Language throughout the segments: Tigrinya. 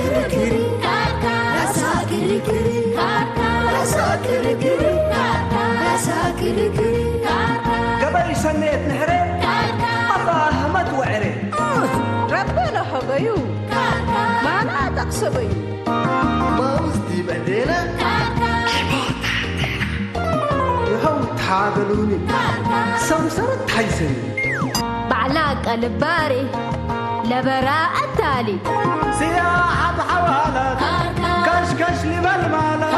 ክርክር፣ ካርካ፣ ራሳ ክርክር፣ ካርካ፣ ራሳ ክርክር፣ ካርካ፣ ራሳ ክርክር፣ ካርካ፣ ገበይ ሰነየት ንሕረ፣ ካርካ፣ ኣባ ኣሕመድ ወዕረ። ረበ ለሀበዩ፣ ካርካ፣ ማና ጠቅሰበዩ። ማውዝ ዲበ ዴና፣ ካርካ፣ ይኸው ታገሉኒ፣ ካርካ፣ ሰምሰረት ታይሰኒ። ባዕላ ቀልባሪ ለበራ ኣታሊ። ስያሓት ሓዋላት ካሽካሽ ሊበል ማለት።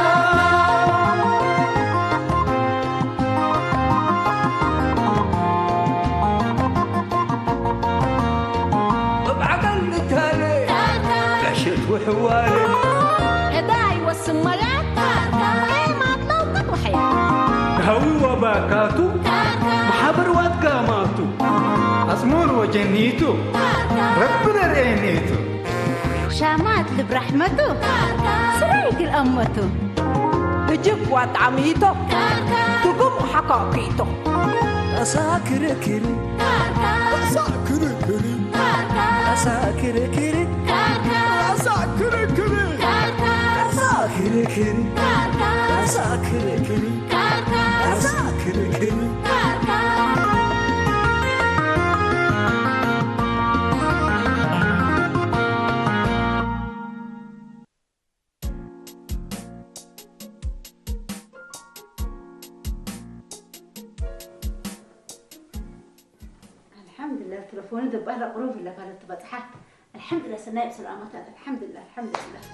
እብ ዓቀል ንታለ ጋሸት ውሕዋለ። እዳ ይወስን መያ ኤማት ለውቀት ወሐያ። ሃዊ ወባካቱ ማሓበር ዋትጋማቱ። ኣጽሙር ወጀኒቱ ረቢ ነርእየኒቱ። ሻማት ልብራሕመቱ ስራይ ግልአመቱ። እጅብ ዋጣሚቶ ትጉም ሓካኪቶ። ራሳ ክርክሪ፣ ራሳ ክርክሪ፣ ራሳ ክርክሪ፣ ራሳ ክርክሪ፣ ራሳ ክርክሪ፣ ራሳ ክርክሪ፣ ራሳ ክርክሪ። ኣልሓምዱሊላህ፣ ተለፎኑ ደባል ኣቕሩብ ኢላ ማለት ትበጽሓ። ኣልሓምዱሊላህ፣ ሰናይ ብሰላማታት። ኣልሓምዱሊላህ፣ ኣልሓምዱሊላህ።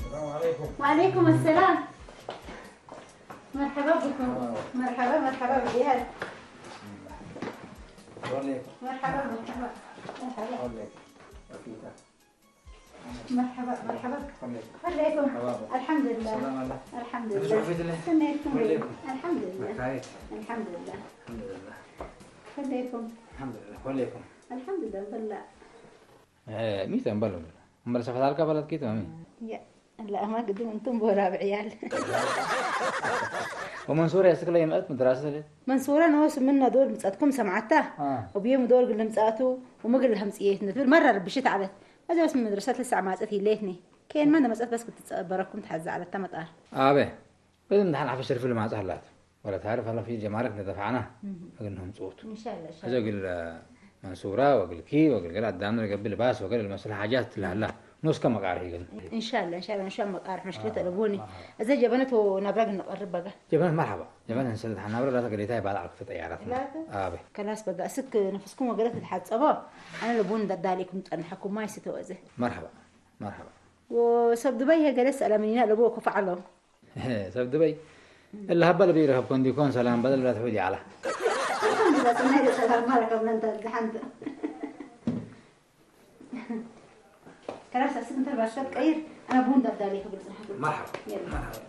ሰላም ዓለይኩም። ወዓለይኩም ኣሰላም። መርሐባ ብኩም። መርሐባ፣ መርሐባ ብያል። ወዓለይኩም። መርሐባ፣ መርሐባ፣ መርሐባ። ወዓለይኩም። መርሐባ፣ መርሐባ። ወዓለይኩም። ወዓለይኩም። መርሐባ። ኣልሐምዱሊላህ። ሰላም ኣላ። ኣልሐምዱሊላህ። ብዙሕ ፊት ለህ። ከመይ ኢልኩም? ወዓለይኩም። ኣልሐምዱሊላህ። መካየት። ኣልሐምዱሊላህ። ኣልሐምዱሊላህ። ከመይ ኢልኩም? ኣልሐምዱሊላህ። ወዓለይኩም። ኣልሐምዱሊላህ። በላ። እ፣ ሚተን በሉ። እምበር ሰፈታልካ በለት ኪት ማሚ። ያ፣ ለአማ ግድም እንቱም ቦራ ብዕያል። ወመንሱራ የስክለ የምአት መድራሰ ለ። መንሱራ ነው ስምና ዶር ምጻትኩም ሰምዓታ። አ። ወብየም ዶር ግል ምጻቱ ወምግል ለህምጽየት ንትብል መራ ርብሽት ዓለት። እዚ በስ መድረሰት ለሳዕ ማጸት ይሌትኒ። ከየን ማን መጸት በስ ክትጸበረኩም ተሐዛ ዓለት ተመጣር። አበ። በዚ ምድሓን ሓፈሽ ትርፊ ልማጽ ኣላት። ወላ ታሪፍ ሀላፊ ጀማረክ እንደ ደፋዕና እም። እግል ነምጽኡቱ። ኢንሻአላህ፣ ኢንሻአላህ። እዚ እግል መንሱራ ወግልኪ ወግልገል ኣዳምነ ገብል ልባስ ወገል ልመስል ሓጃት ትላላ። ኖስከ መቃርሕ ይገል። ኢንሻአላህ፣ ኢንሻአላህ፣ ኢንሻአላህ መቃርሕ መሽክለት አለቦኒ። እዚ ጀበነት ወናብራግ እንቀርብ በጋ። ጀበነት መርሐባ። ጀበነት እንሰለት ሓናብረ ላተ ገሌታ ይባል ዓርክተ ጠያራት። ላተ? አቤ። ከላስ በጋ እስክ ነፍስኩም ወገለት ልሓጸቦ። ኣነ ለቦን ዳዳሊኩም ጠንሐኩም ማይ ስተወዘ። መርሐባ። መርሐባ። ወሰብ ዱባይ ይሄ ገለስ ሰላም ኢና ለቦ ኮፋ ዓሎ። ሰብ ድበይ እላ ሃባ ልቢ ይረከብ ኮንዲኮን ሰላም በደል ላ ትሑድ ይዓላ። ሰላም ማረከብ ነንተ ዝሓንት። ከላስ ኣስብ እንተ ባሽከት ቀይር ኣነ ቡን ዳዳሊ ክብል ጽናሕቱ። መርሐባ። የላ። መርሐባ።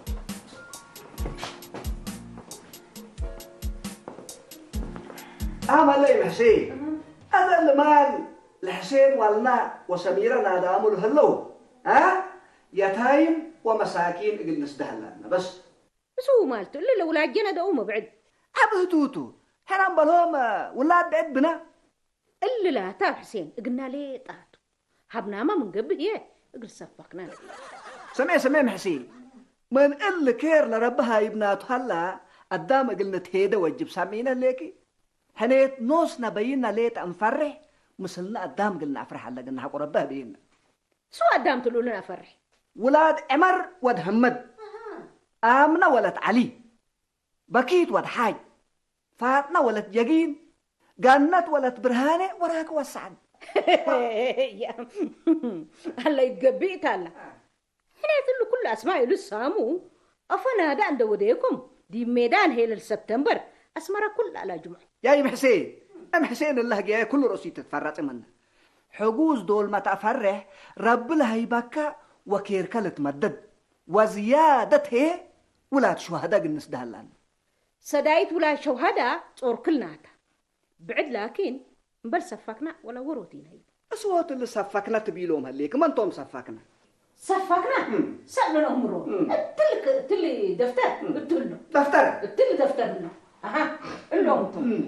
ኣማለይ መሕሴ። ኣዛ ልማል ለሕሴን ዋልና ወሰሚረ ናዳሙ ልህለው። አ? የታይም ወመሳኪን እግል ንስደህ ኣለና በስ። እሱ ማልቱ እሊ ለውላጀነ ደኡ መብዕድ። ኣብ ህቱቱ፣ ሕራም በልሆም ውላድ ብዕድ ብና። እሊ ላታ ኣብ ሕሴን እግና ሌጣቱ። ሃብናማ ምን ገብህ እየ እግል ሰፋክና። ሰሜ ሰሜ ምሕሲ፣ ምን እሊ ኬር ለረቢ ሃይብናቱ ሃላ፣ ኣዳም እግል ንትሄደ ወጅብ ሳሚነ ሌኪ። ሕኔት ኖስና በይና ሌጣ እንፈርሕ፣ ምስልና ኣዳም እግል ናፍርሕ ኣለግና ሓቁ ረቢ ህብይና። ሱ ኣዳም ትልኡልን ኣፈርሕ። ውላድ ዕመር ወድ ህመድ፣ ኣምና ወለት ዓሊ፣ በኪት ወድ ሓጅ፣ ፋጥና ወለት ጀጊን፣ ጋነት ወለት ብርሃኔ ወራክ ወሳዕን። ኣላ ይትገብእ ኢታላ። ሕኔት እሉ ኩሉ ኣስማእ ኢሉ ሳሙ፣ ኣፈናዳ እንደ ወደየኩም፣ ዲብ ሜዳን ሄለል ሰብተምበር፣ ኣስመራ ኩላ ኣላ ጅምዑ። ያይ እም ሕሴን፣ እም ሕሴን እላህ ገያይ ኩሉ ርእሱ ይትትፈረጽ ምነ። ሕጉዝ ዶል መታፈርሕ ረቢ ለሀይበካ ወኬርከ ልትመደድ ወዝያደት ህዬ ውላድ ሹሃዳ ግንስ ደህላን። ሰዳይት ውላድ ሸውሃዳ ጾርክልናታ። ብዕድ ላኪን እምበል ሰፋክና ወላ ወሮቲና እዩ። እስወት እሊ ሰፋክና ትቢሎም ህሌክ መንቶም ሰፋክና። ሰፋክና እም። ሰእሎ ነው ምሮ። እም። እትልክ እትል ደፍተር እም። እትል ነው። ደፍተር? እትል ደፍተር ነው። ኣሃ እሎም እቶም። እም።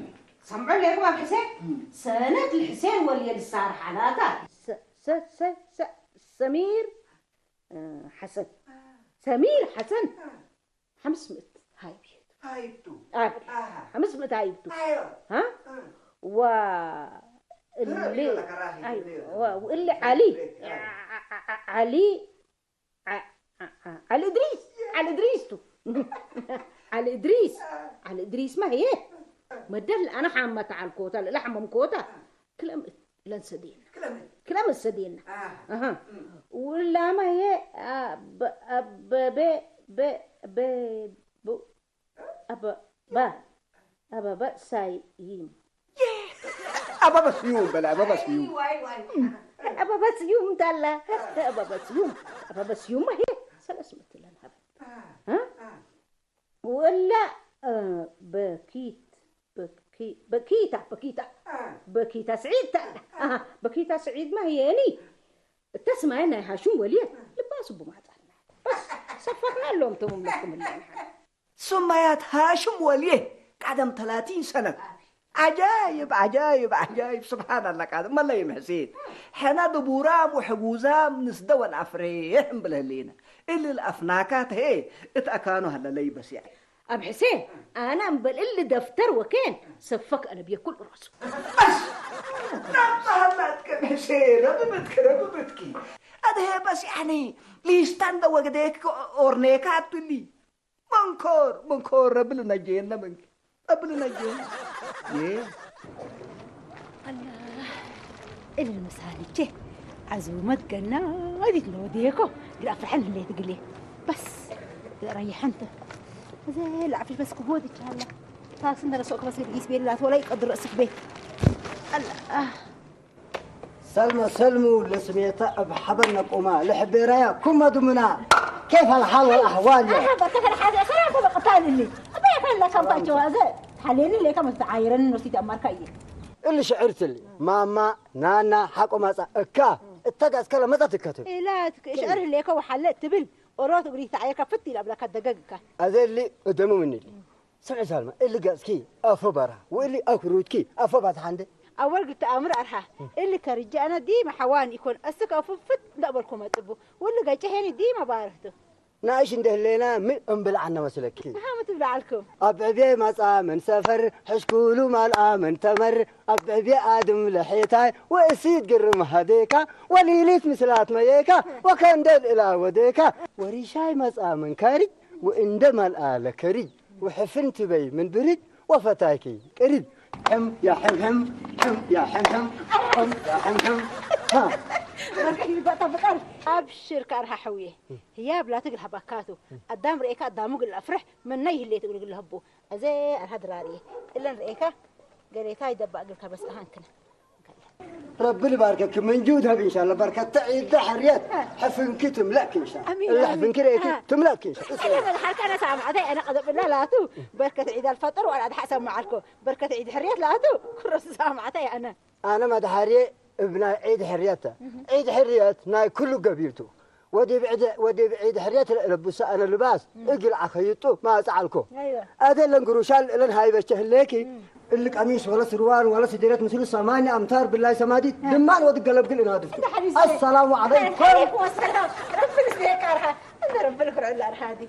ሰምዑ ኣለይኩም ኣብ ሕሴን ሰነት ልሕሴን ወልየ ልሳርሓላታ ሰ- ሰ- ሰ- ሰ- ሰሚር እ፣ ሓሰን ሰሚር ሓሰን ሓምስ ምእት ሃይብ የቱ ሃይብቱ ኣብ ኣሃ ሓምስ ምእት ሃይብቱ ኣዮ ሃ እ። ወ እሊ ርዕዮ ለከራሂ ኣይ- ርዕዮ። ወ- ወእሊ ዓሊ ዓ- ዓ- ዓ- ዓሊ ዓ- ዓ- ዓ- ዓሊ እድሪስ ዓሊ እድሪስ ቱ ዓሊ እድሪስ ዓሊ እድሪስ ማ ህየ መደል ኣነ ሓመት ዓልኮታ ልእላ ሓመምኮታ ክለምእት ለንሰዴና ክለምእት ክለምእት ሰዴና ኣሃ ኣሃ እም። ውላማ ህየ ኣበ- ኣበበ በ- በ- ቡ- ኣበ- ባ- ኣበበ ሳይም ኣበበ ስዩም በለ ኣበበ ስዩም ዋይ ዋይ ኣበበ ስዩም እንታላ ኣበበ ስዩም ኣበበ ስዩም ማ ህየ ሰለስ ምእት ለንሃበ እ? ወላ እ፣ በኪት በኪ- በኪታ በኪታ በኪታ ስዒድ ታላ ኣሃ፣ በኪታ ስዒድ ማ ህየ እኒ እተስማየ ናይ ሃሹም ወልየ ልባሱ ብማጻና በስ ሰፈኽና ኣሎም ተምምለኩም ኣለና ስማያት ሃሽም ወልየ ቀደም ተላቲን ሰነት ዓጃይብ ዓጃይብ ዓጃይብ ስብሓን ኣላ ቃ መለይ ምሕሲን ሕና ድቡራም ወሕጉዛም ንስደወን ኣፍሬሕ እምብል ህሊና እልል ኣፍናካት ሄ እት ኣካኑ ሃለለይ በሲዐ ኣብ ሕሴን ኣና እምበል እሊ ደፍተር ወኬን ሰፈክ ኣነ ብየኩል ሮሱ በስ ናባህላትከ ምሕሴን ረብብትኪ ረብብትኪ ኣድሄ በሲዐኒ ሊስታን ደወግዴክ ኦርኔካ ኣቱሊ መንኮር መንኮር ረብል ነጀየነ መንክ ረብል ነጀየነ እል ምሳልቼ ዓዙመት ገና ዲት ለወድየኮ ድኣ ፍርሐን ህሌት ግሌ በስ ረይሐንተ እዘ ላዕፊ በስ ክጎድ ይቻላ ታክሲ እንደረሰው ከበስ ግዲስ ቤላት ወላይ ቀድር እስክ ቤት ኣላ سلمى سلمو لسميتا اب حبرنا قوما لحبيرايا كما دمنا كيف الحال والاحوال يا بركة الحاجة خلاص بقى قتال اللي أبي خلى كم تجوازة حليني ليه كم تعايرن نسيت أمرك إيه اللي شعرت لي ماما نانا حقو ما اكا اتقاس كلمة تكتب إيه لا شعر ليك وحلت تبل ኦሮት እግሪ ተዓየካ ፍት ኢላ ብላካ ደገግካ። ኣዘሊ እደሙ ምንሊ ስምዒ ሳልማ እሊ ገጽኪ ኣፎ በራ ወእሊ ኣኩሩትኪ ኣፎ ባትሓ እንደ ኣወል ግልተ ኣምር ኣርሓ እሊ ከርጃ ኣነ ዲመ ሓዋን ኢኮን እስከ ኣፉ ፍት እንዳበልኮ መጥቡ ወሊ ገጨ ሄኒ ዲመ ባርህቱ። ንኣሽ እንደ ህሌና ምን እምብል ዓነ መስለኪ። ንሃ ምትብላ ዓልኩም። ኣብ ዕብየ ማጻ ምን ሰፈር ሕሽኩሉ ማልኣ ምን ተመር ኣብ ዕብየ ኣድም ለሒታይ ወእሲት ግርም ሃዴካ ወሊሊት ምስላት መየካ ወከንደል እላ ወዴካ ወሪሻይ መጻ ምን ከሪጅ ወእንደ ማልኣ ለከሪጅ ወሕፍን ትበይ ምን ብርጅ ወፈታይኪ ቅሪጅ ሕም ያ ሕም ሕም ሕም ያ ሕም ሕም ሕም ያ ሕም ሕም ሃ መርቅሕ ይባጣ ብቃል ኣብሽር ካርሃ ሕውየ ህያብ ላትግል ሃባካቱ ኣዳም ርኤካ ኣዳሙ ግል ኣፍርሕ መናይ ይህሌት እግል ግል ህቡ ኣዘ ኣርሃ ድራርየ እለን ርኤካ ገሌታ ይደባእ ግልካ በስ ኣሃንክነ ረቢ ልባርከኪ መንጁድ ሀብ ኢንሻላ በርከተ ዒደ ሕርየት ሕፍንኪ ትምለእኪ ኢንሻላ ኣሚን፣ እለ ኣሚን። ሕፍንኪ ርኤኪ ኣሃ። ትምለእኪ ኢንሻላ እለ መልሓልካ ነሳ ማዕተይ ኣነ ቀደብላ ላቱ በርከት ዒድ ኣልፈጥር ዋላ ኣድሓ ሰማዓልኮ በርከት ዒድ ሕርየት ላቱ ኩረሱ ሰማዕተይ ኣነ ኣነ መድሓርየ እብ ናይ ዒድ ሕርየተ ዒድ ሕርየት ናይ ኩሉ ገቢርቱ ወዲብ ዒድ ወዲብ ዒድ ሕርየት ለብሶ ኣነ ልባስ እግል ዓኸይጡ ማጻዓልኮ ኣይወ። ኣደ ለንግሩሻል እለን ሃይበቸ ህሌኪ እሊ ቀሚስ ወለ ስርዋል ወለ ስደረት ምስሉ ሰማኒ ኣምታር ብላይ ሰማዲት ድማን ወዲ ገለብግል እናድፍቱ ኣሰላሙ ዓለይኩም ወሰላም ረብል ስቤቃርሃ እንደ ረብል ክርዕላ ርሃዲ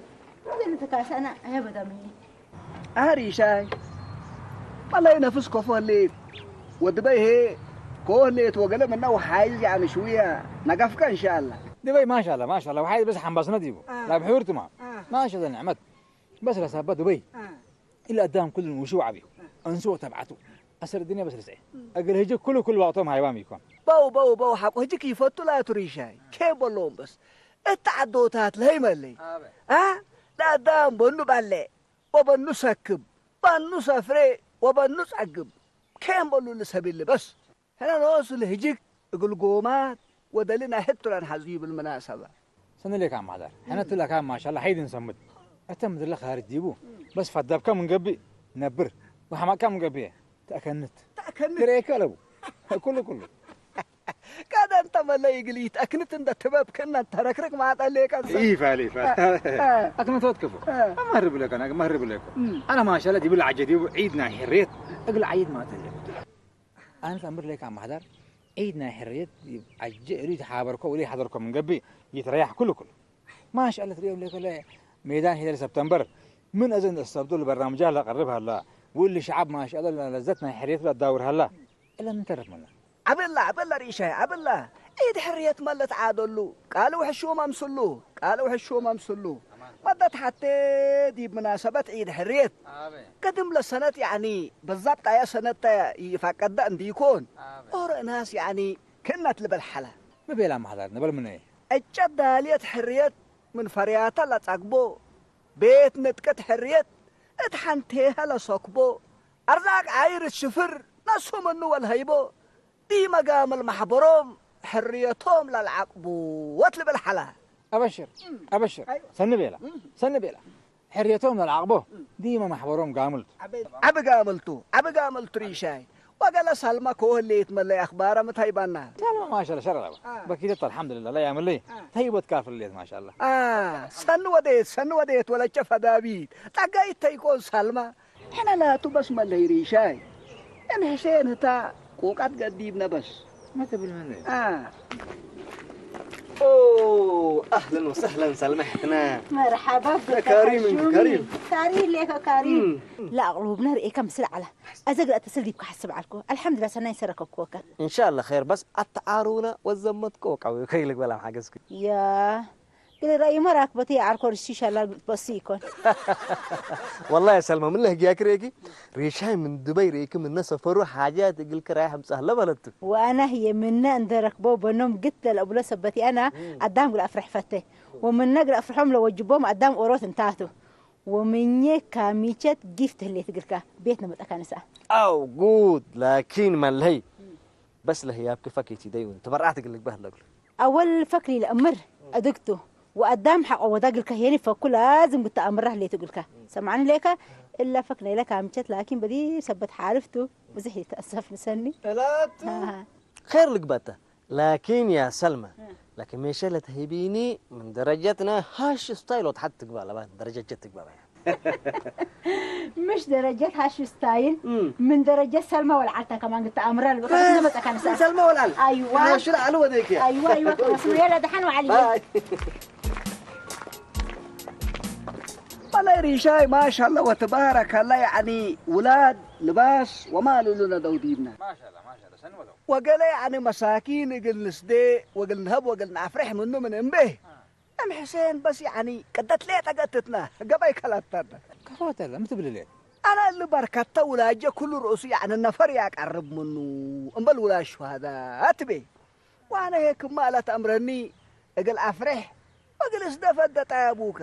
ወደ ንትካሰና ሄበዳምኒ ኣህር ይሻይ መላይ ነፍስ ኮፎ ህሌት ወድበይ ሄ ኮ ህሌት ወገለ ምና ወሓይዝ ያኒ ሽውያ ነጋፍካ እንሻላ ድበይ ማሻላ ማሻላ ወሓይዝ በስ ሓምባስነት ይቡ ናብ ሕብር ትማ ማሻላ ንዕመት በስ ለሳባ ድበይ ኢለ ኣዳም ኩልን ውሽው ዓብዩ እንስዎ ተብዓቱ ኣሰር ድንያ በስ ርስዐ እግር ህጂ ኩሉ ኩሉ ዋቅቶም ሃይባም ይኮን በው በው በው ሓቆ ህጂ ክይፈቱ ላቱ ሪሻይ ኬ በለዎም በስ እታ ዓዶታት ለይመለይ ኣ ለኣዳም በኑ ባለ ወበኑ ሰክብ፣ ባኑ ሰፍሬ ወበኑ ጸግብ፣ ኬን በሉ ልሰቢል ልበስ። ሕነ ኖሱ ልህጅግ እግል ጎማት ወደሊ ናይ ህቱራን ሐዙ ይብል ምናሰባ። ሰኒ ሌካ ማሕዳር፣ ሕነ ትብለካ ማሻላ ሐይድ እንሰምድ። እተ ምድርለ ካርጅ ዲቡ፣ በስ ፈዳብካ ምን ገብእ ነብር፣ ወሐማቅካ ምን ገብእ ተአከንት። ተአከንት። ትርኤከ ለቡ። ኩሉ ኩሉ። أنت ملي قليت أكنت أنت تباب كنا تركرك ما تعليك أنت. إيه، فعلي، فعلي. آه، آه. أكنت وتكفو. آه. ما هرب لك أنا، ما هرب لك. مم. أنا ما شاء الله، دي بالعجة دي عيدنا حريت. أقل عيد ما تعليك. أنا أمر لك عم حضر. عيدنا حريت، عجة ريد حابركو ولي حضركم من قبي، يتريح كله كله. ما شاء الله، تريهم لك لا. ميدان هلال سبتمبر. من أزن السبت البرنامج لا قربها لا. واللي شعب ما شاء الله لذتنا حريت لا تداورها لا. إلا من ترف منا. عبلا، عبلا ريشة، عبلا. عيد حرية ملت عادلو. قالوا حشوم أمسلو. قالوا حشوم أمسلو. مدت حتى دي بمناسبة عيد حرية. قدم لسنة يعني بالضبط يا سنة يفقد أن ديكون. أور ناس يعني كنا تلبل حلا. ما بيلا محضر، نبل من إيه؟ الجد دالية حرية من فرياتة لا تقبو. ቤት ንጥቀት ሕርየት እት ሓንቴሀ ለሰክቦ፣ ኣርዛቅ ዓይር እት ሽፍር ነሱ ምኑ ወልሀይቦ፣ ዲመ ጋምል ማሕበሮም ሕርየቶም ለልዓቅቡ ወት ልብል ሓላ። أبشر، أبشر. أيوة. سن بيلا، سن بيلا. ሕርየቶም ለልዓቅቦ ዲመ ማሕበሮም ጋምልቱ። ዓቢ ጋምልቱ፣ ዓቢ ጋምልቱ ሪሻይ። ወገለ ሳልማ ከወህሌት መለይ ኣኽባራ ምታይ ባና። ሳልማ ማሻላ ሸረራ። آه. በኪደት الحمد لله لا يعمل لي. آه. ተይቦት ካፍል ሌት ማሻላ። آه. ሰኑ ወዴት፣ ሰኑ ወዴት ወለጨ ፈዳቢት። ጠጋይት ተይኮን ሳልማ። ሕነ ላቱ በስ መለይ ሪሻይ። እን ሕሴን ህታ ቆቃት ገዲብ ነበስ። ما تبل من لي؟ آه. أوه، أهلًا وسهلًا سلمحتنا. مرحبا بك كريم، حشومي. كريم. كريم ليك كريم. مم. لا أغلب نار إيه كم سلعة. أزقل أتصل ديبك حسب عالكو. الحمد لله سنة سرك كوكا. إن شاء الله خير، بس أتعارونا والزمت كوكا ويكيلك بلا حاجة سكت. يا. قل رأي مراك بتي عالكو رشيشة لا بسيكون. والله يا سلمى، من له جاك ريكي؟ ريشاي من دبي ريكي من نسا فرو حاجات قل كراي حمسة هلا بلدتو. وأنا هي منا اندرك بو بنوم قلت للأبو لسبتي أنا قدام قل أفرح فتي. ومن نقل أفرحهم لو وجبهم قدام أوروت انتاتو. ومني كاميشت جيفت اللي تقلك بيتنا متأكنسة. أو جود، لكن ما لهي. بس لهي يابك فكيتي دايون. تبرعت قلك به لقل. أول فكري لأمر أدقته. وقدام حق ودا قلك هيني فكل لازم قلت أمره اللي تقلك. سمعني ليك؟ إلا فكنا لك عمشت، لكن بدي سبت حالفته. وزحي تأسف مسني. لا تو. آه. خير لك بتا. لكن يا سلمى، لكن ميشيلة تهيبيني من درجتنا هاش ستايل وتحت تقبل بان درجة جت تقبل. مش درجة هاش ستايل، من درجة سلمى والعلتا كمان قلت أمرال. بس سلمى والعلتا. أيوة. أنا شو العلوة ذيك يا؟ أيوة، أيوة، خلاص، يلا دحين وعلي. باي. والله ريشاي ما شاء الله وتبارك الله، يعني ولاد لباس وما لولنا دوديبنا. ما شاء الله، ما شاء الله، سن ولو. وقال يعني مساكين قل نسدي وقل نهب وقل نافرح منه من امبه. أم حسين بس يعني قدت ليه تقتتنا قبل كلاتنا. كفوت الله، متبل ليه؟ أنا اللي بركت ولاجة كل رؤوسي يعني النفر يقرب منه. أم بالولا شهداء أتبي. وأنا هيك ما لا تأمرني أقل أفرح وأقل ازدفت دتا أبوك.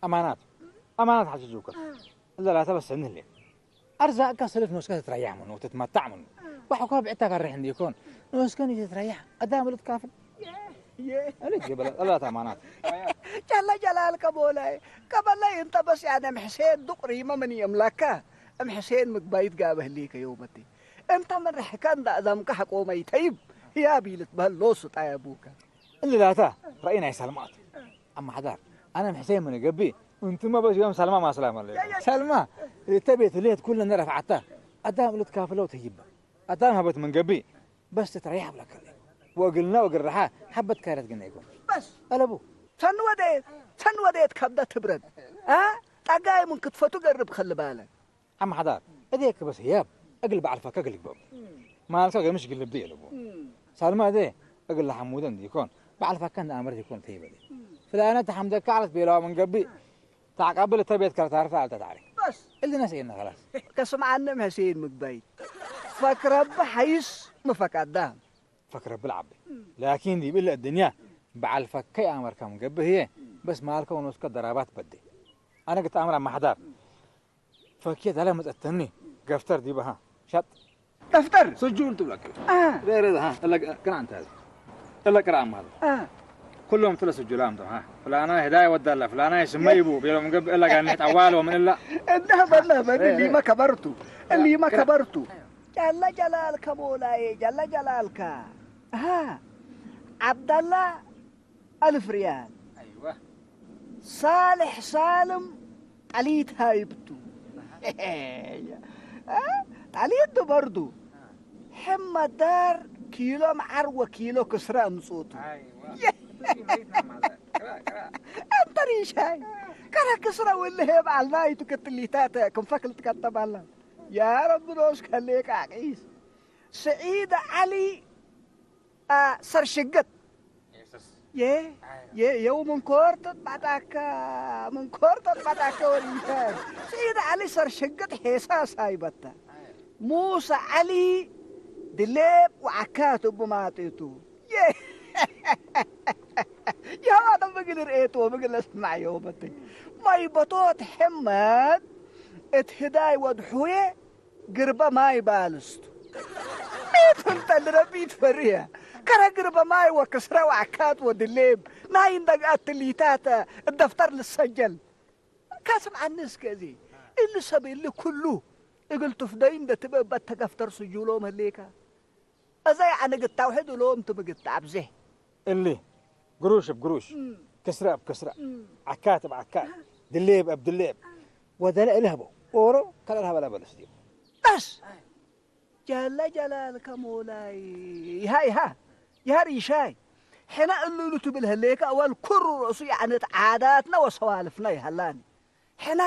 أمانات. أمانات حججوك. إلا لا تبس عنه لي. أرزاقك سلف نوسك تتريح منه وتتمتع منه. وحكوا بعتك الريح عندي يكون. نوسك نيجي تتريح. أدام اللي تكافل. يه، يه. اللي تجيب لا، لا، أمانات. جل جلالك مولاي. قبل لا أنت بس يعني أم حسين دقري ما من يملكه. أم حسين مقبايت قابه ليك يومتي. أنت من رحكان دا أدم كحق وما يتيب. يا بيلت بهاللوس طيبوك. اللي لا تا، رأينا يا سلمات. أما حدار، أنا أم حسين من قبي، أنت ما بس يوم سلمى ما سلام عليك. سلمى، تبي تليت كلنا رفعتها. أدام اللي تكافله وتهيبه. أدام هبت من قبي، بس تتريح ولا كلي. وقلنا وقرحا، حبت كارت قلنا يكون. بس. ألبو. سن وديت، سن وديت كبدة تبرد. ها؟ تقاي من كتفته قرب خلي بالك. أما حدار، أديك بس هياب، أقل بعرفك أقل باب. ما أنسى مش قلب دي لبو. سالما دي، أقل حمودن دي يكون. بعرفك كان أمر يكون تيبلي. فلا أنا تحمدك عرف بيلو من قبي. تعقبل تبيت كرت عارف على تتعرف. بس. اللي ناس إنه خلاص. كسم عنه حسين مقبيت. فكر بحيس مفك قدام. فكر بالعب. لكن دي بالله الدنيا. بعرفك كي أمر كم قبي هي. بس مالك ونسك الضربات بدي. أنا قلت أمر أما حدار. فكيت على متأتني. قفتر دي بها. شط. دفتر. سجون تبلك. آه. غير هذا، ها، إلا ك-، كان أنت هذا. إلا كرام هذا. آه. كلهم تلا سجلام تو، ها. فلانا هداية ودالا، فلانا يسمى يبو، بيلو من قبل إلا كان نحت أول ومن إلا. إنها بنا، بنا، إيه، اللي إيه. ما كبرتوا. اللي ما كبرتوا. جل جلالك مولاي، جل جلالك. ها. ዓብዳላ ኣልፍ ሪያል። ኣይዋ ሳልሕ ሳልም ጣሊት ሃይብቱ። ጣሊት በርዱ ሕመዳር ኪሎ መዓር ወኪሎ ክስረ ኣምጽኡቱ። ኣይዋ ኣንተ ሪሻይ ከረ ክስረ ውልህ የብዓልና ይትክትሊታት ክንፈክል ትከተባላ። ያ ረቢ ዶስ ከሌቃ ቂስ ስዒድ ዓሊ ሰርሽግጥ የሱስ የ የ የው ምንኮር ተጥባጣካ ምንኮር ተጥባጣካ ወሪተ ስዒድ ዓሊ ሰርሽግጥ ሄሳስ ኣይበታ ሙሳ ዓሊ ድሌብ ወዓካት እቡ ማጢቱ የዋጠ ምግል ርእየትዎ ምግል ለስማዕ የወበተይ ማይ በቶት ሕመድ እት ህዳይ ወድሑየ ግርበ ማይ ባልስቱ ቤቱን ጠልረቢት ፈሪያ ከረ ግርበ ማይ ወክስረ ወዓካት ወድሌብ ናይ እንደግኣት ትሊታተ እደፍተር ልሰጀል ካስም ዓኒ እስከ እዚ እሊ ሰብ እሊ ኩሉ እግል ትፍደይ እንደ ትበበት ተገፍተር ስጁሎም ህሌካ እዛ ይዓነግት ታውሕድ እሎም ትምግት ኣብዜ እሊ ግሩሽ ብ ግሩሽ ክስራ ብ ክስራ ዓካት ብ ዓካት ድሌብ ብ ድሌብ ወደነ እልህቦ ኦሮ ከለል ሃበላ በለስ ዲቡ በስ ጀለ ጀላልከ ሞላይ ይሃ ይሃ ይሃ ሪሻይ ሕና እሉሉ ትብል ህሌካ ወል ኩሩ ርእሱ ይዓነት ዓዳትና ወሰዋልፍና ይሃላኒ ሕና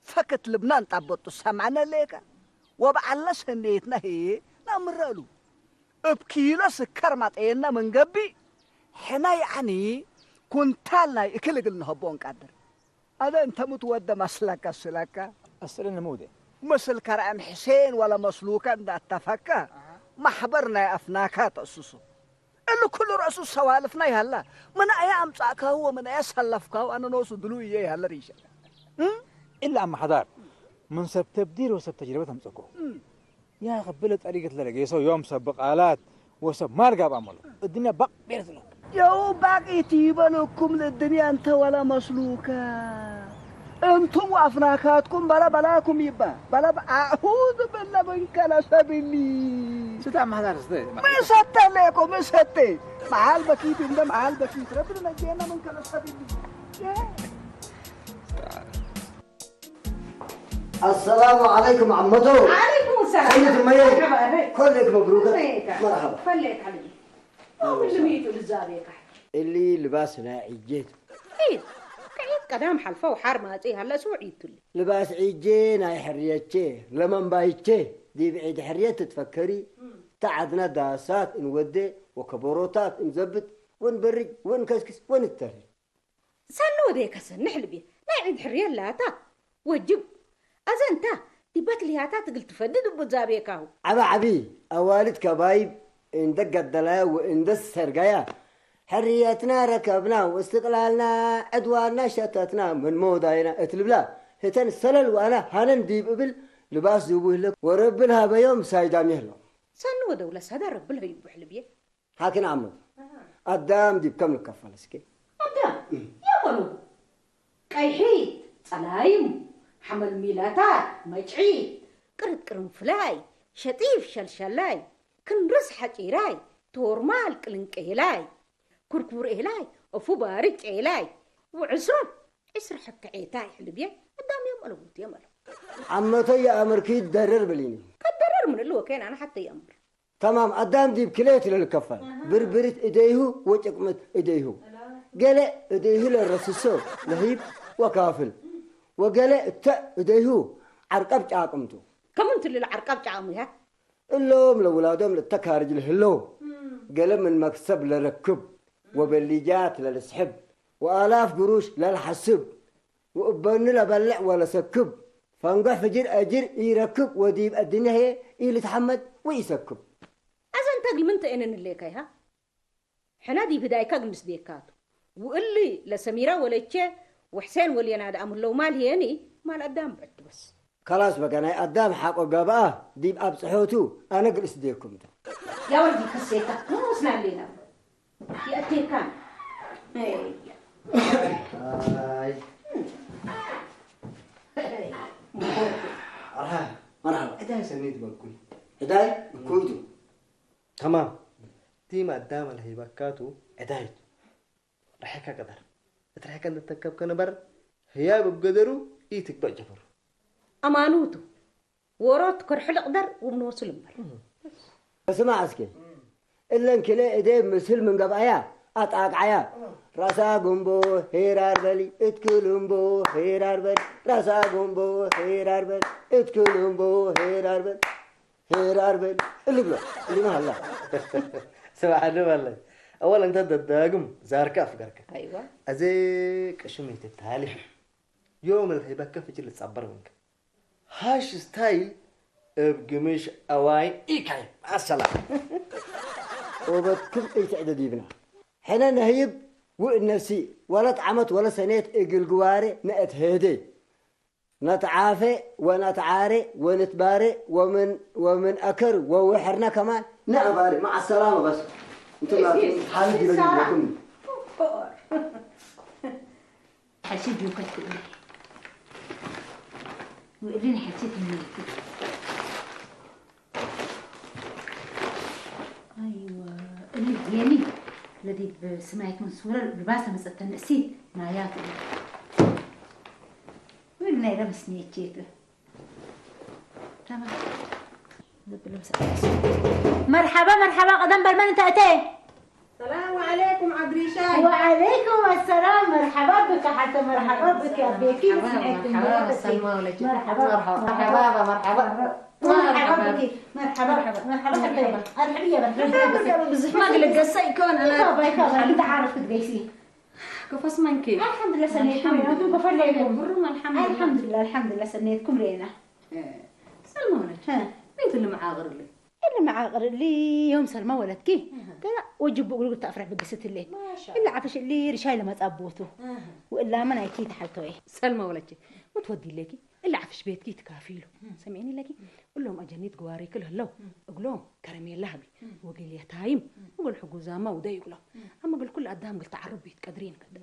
ፈክት ልብና እንጣበጡ ሰማዕነ ህሌካ ወበዓልና ሰኔትና ህዬ ናምረሉ እብ ኪሎ ስከር ማጠየና መንገቢ ሕና ይዓኒ ኩንታል ናይ እክል እግል ንሀቦ እንቃድር ኣደ እንተ ምትወደ መስለካ ስለካ ኣስእልን ሙደ ምስል ከረአም ሕሴን ወለ መስሉከ እንዳተፈከ ማሕበር ናይ ኣፍናካ ተእስሱ እሊ ኩሉ ረእሱ ሰዋልፍና ይሃላ ምን ኣያ ኣምጻእካሁ ወምን ኣያ ሰለፍካሁ ኣነ ኖሱ ድሉ እየ ይሃለ ሪሸ ኢላ ኣመሓዳር ምን ሰብ ተብዲር ወሰብ ተጅረበት ኣምጸኮ ያ ከብለ ጠሪገት ለረጌሶ ዮም ሰብ ብቃላት ወሰብ ማል ጋብ ኣመሉ እድንያ ባቅ ቤለት ነው የው ባቂ ትይበለኩም ልድንያ እንተ ወላ መስሉከ እንቱም ወአፍናካትኩም በላ በላኩም ይባ በላ ኣዑዝ ብለ መንከለ ሰብኒ ስታ ኣመሓዳር ስተ ምሰተ ሌኮ ምሰተ መዓል በኪት እንደ መዓል በኪት ረብን ነጀና መንከለ ሰብኒ السلام عليكم عمتو عليكم السلام سيدة مية. مرحبا أهلين. كلك مبروك فليك. مرحبا فليك علي أول لميتو للزابيقة اللي لباسنا عجيت إيه كعيد قدام حلفة وحار ما أتي هلا سو عيد تلي لباس عجين هاي حريتشي لمن بايتشي دي بعيد حرية تتفكري تعدنا داسات نودي وكبروتات نزبط ونبرج ونكسكس ونتري ሰኒ ወደየ ከሰንሕ ልብየ ናይ ዒድ ሕርየ ላታ ወጅብ ኣዘንታ ዲበት ልያታ ትግል ትፈድድ እቡ ዛቤካሁ ዓቢ ዓቢ ኣዋልድ ከባይብ እንደ ገደላያ ወእንደ ሰርጋያ ሕርየትና ረከብና ወእስትቅላልና ዕድዋና ሸተትና ምን መውዳይና እትልብላ ህተን ሰለል ወኣና ሃነን ዲብ እብል ልባስ ዝቡህለ ወረብል ሃበዮም ሳይዳም ይህሎ ሰኒ ወደውለ ሰደ ረብል ህይቡሕ ልብየ ሓክን ዓመት ኣዳም ዲብ ከም ንከፈል እስኪ ኣዳም የመኑ ቀይሒት ጸላይም ሓመል ሚላታት መጭዒት ቅርጥቅርም ፍላይ ሸጢፍ ሸልሸላይ ክንርስ ሓጪራይ ተወርማል ቅልንቀ ኤላይ ኩርኩር ኤላይ እፉ ባርጭ ኤላይ ውዕስሮም ዕስር ሕከ ዔታይ ሕልብየ ኣዳም የመለጉት የመለ ዓመቶ የኣምርኪ ይደረር ብሊኒ ከደረር ምን እልወ ከይን ኣነ ሓተ የኣምር ተማም ኣዳም ዲብ ክሌት ለልከፈል ብርብሪት እደይሁ ወጭቅምት እደይሁ ገለ እደይሁ ለረስሶ ለሂብ ወካፍል ወገለ እተ እደይሁ ዓርቀብ ጫቅምቱ ከምንት ልል ዓርቃብ ጫሙ ይሃ እሎም ለውላዶም ለተካርጅ ለህለው ገለ ምን መክሰብ ለረክብ ወበሊጃት ለልስሕብ ወኣላፍ ግሩሽ ለልሐስብ ወእበኑ ለበልዕ ወለሰክብ ፈንጎሕ ፍጅር አጅር ኢረክብ ወዲብ አድንያ ህዬ ኢልትሐመድ ወኢሰክብ። አዘንተ እግል ምን ተኤነን ህሌከ ይሃ? ሕነ ዲብ ህዳይካ እግል ንስዴካቱ። ውእሊ ለሰሚራ ወለቼ ወሕሴን ወልየና ደአም ህለው ማል ህዬኒ ማል አዳም ብዕድ በስ። ከላስ በገ ናይ አዳም ሐቆ ገብአ ዲብ አብጽሖቱ አነ እግል እስዴኩም ቱ። ያ ወልዲ ከሴታ ኖስና ሌና የእቴካን አይ መርሐባ መርሐባ። እዳይ ሰኒት በኩል እዳይ እኩይቱ ተማም ቲም ኣዳም ኣልሂበካቱ ዕዳይት ርሕካ ቅደር። እቲ ርሕካ እንተተከብከ ነበር ህያብ እብ ገደሩ ኢትግበእ ጀፈሩ። ኣማኑቱ ወሮት ከርሑ ልቕደር ውምንወሱ ልምበር። እስማዕ እስኪ እለን ክለ እደ ምስል ምን ገብኣያ ኣጣቅዓያ ራሳ ጉንቦ ሄራር በሊ እትክልምቦ ሄራር በሊ ራሳ ጉንቦ ሄራር በሊ እትክልምቦ ሄራር በሊ ሄራር በሊ እልብሎ እልብሎ ሃላ ስብሓ ዶ በለ ኣወል እንተ ደዳግም ዛርካ ኣፍገርካ ኣይዋ ኣዘ ቅሽም ይትታሊ ዮም ልሂበከ ፍጅል ጻበር ምንከ ሃሽ ስታይል እብ ግምሽ ኣዋይ ኢካይ ኣሰላ ኦበትክም እይትዕደድ ይብና ሕነ ነህይብ ውእነሲ ወለት ዓመት ወለ ሰኔት እግል ግዋሬ ነእት ሄዴ ነትዓፌ ወነትዓሬ ወንትባሬ ወምን ወምን አከር ወውሕርነ ከማን ነአባሪ መዓ ሰላመ በስ እንትና ሓልፍ ይበል ይብለኩም ሓሲድ ይውከት ክእለ ውእልን ሓሲድ ይመልክ ኣይዋ እሊ የኒ ለዲ ብስማየት ምን ሱረ ልባሰ መጸተን እሲ ናያት ወይ ናይ ለምስኒ እቼት ተማ ዘብሎም ሰ መርሓባ መርሓባ ቀደም በል መን እንተ እተ ሰላም ዓለይኩም ዓድሪሻይ وعليكم السلام مرحبا بك حتى مرحبا بك يا بيكي مرحبا مرحبا سلمى ولك مرحبا مرحبا مرحبا مرحبا بك مرحبا مرحبا حبيبي ارحبي يا مرحبا بزح ما قلت قصة يكون أنا بابا يكون انت عارف تدبيسي كفاس مانكي الحمد لله سنيتكم يا انتم كفر ليكم برم الحمد لله الحمد لله سنيتكم رينا سلمى ولك ها بنت المعاغر اللي اللي معاغر اللي يوم سلمى ولدكي قال وجب بقول قلت افرح بقصه الليل ما شاء اللي الله عفش اللي رشاي لما تصبوته آه. والا من اكيد حالته ايه سلمى ولك ما تودي لك الا عفش بيتك تكافيله سمعيني لك قول لهم اجنيت قواري كل هلو قول لهم كرمي لهبي وقل يا تايم وقل حقوزاما ودا يقول لهم اما قل كل قدام قلت عرب بيت قدرين قدك